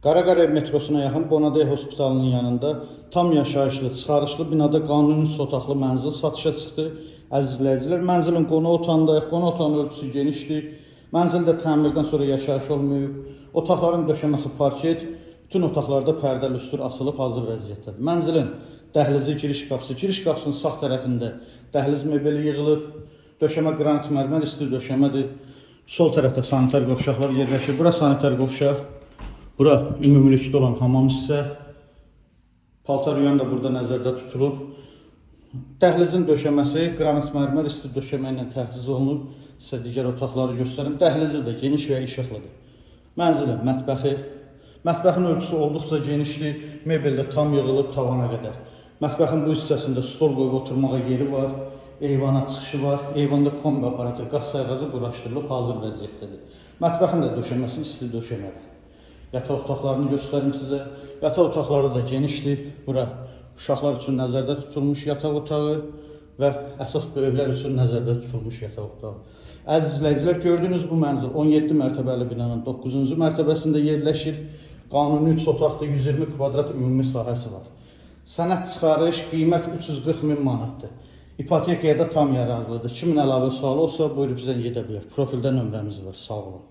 Qaraqarayev metrosuna yaxın Bonadey Hospitalının yanında tam yaşayışlı, çıxarışlı binada qanuni 3 otaqlı mənzil satışa çıxdı. Əziz izləyicilər, mənzilin qonaq otağındayıq. Qonaq otağının ölçüsü genişdir. Mənzildə təmirdən sonra yaşayış olmayıb. Otaqların döşəməsi parket, bütün otaqlarda pərdə lüstr asılıb hazır vəziyyətdədir. Mənzilin dəhlizi, giriş qapısı, giriş qapısının sağ tərəfində dəhliz mebeli yığılıb. Döşəmə qranit mərmər isti döşəmədir. Sol tərəfdə sanitar qovşaqlar yerləşir. Bura sanitar qovşaq. Bura ümumilikdə olan hamam hissə. Paltar yuyan da burada nəzərdə tutulub. Dəhlizin döşəməsi qranit mərmər isti döşəmə ilə təchiz olunub. Sizə digər otaqları göstərim. Dəhlizi də geniş və işıqlıdır. Mənzilin mətbəxi. Mətbəxin ölçüsü olduqca genişdir. Mebel də tam yığılıb tavana qədər. Mətbəxin bu hissəsində stol qoyub oturmağa yeri var. Eyvana çıxışı var. Eyvanda kombi aparatı, qaz sayğacı quraşdırılıb hazır vəziyyətdədir. Mətbəxin də döşəməsi isti döşəmədir. Yataq otaqlarını göstərim sizə. Yataq otaqları da genişdir. Bura uşaqlar üçün nəzərdə tutulmuş yataq otağı və əsas böyüklər üçün nəzərdə tutulmuş yataq otağı. Əziz izləyicilər, gördüyünüz bu mənzil 17 mərtəbəli binanın 9-cu mərtəbəsində yerləşir. Qanuni 3 otaqlı 120 kvadrat ümumi sahəsi var. Sənəd çıxarış qiymət 340 min manatdır. İpotekaya da tam yararlıdır. Kimin əlavə sualı olsa buyurub zəng edə bilər. Profildə nömrəmiz var. Sağ olun.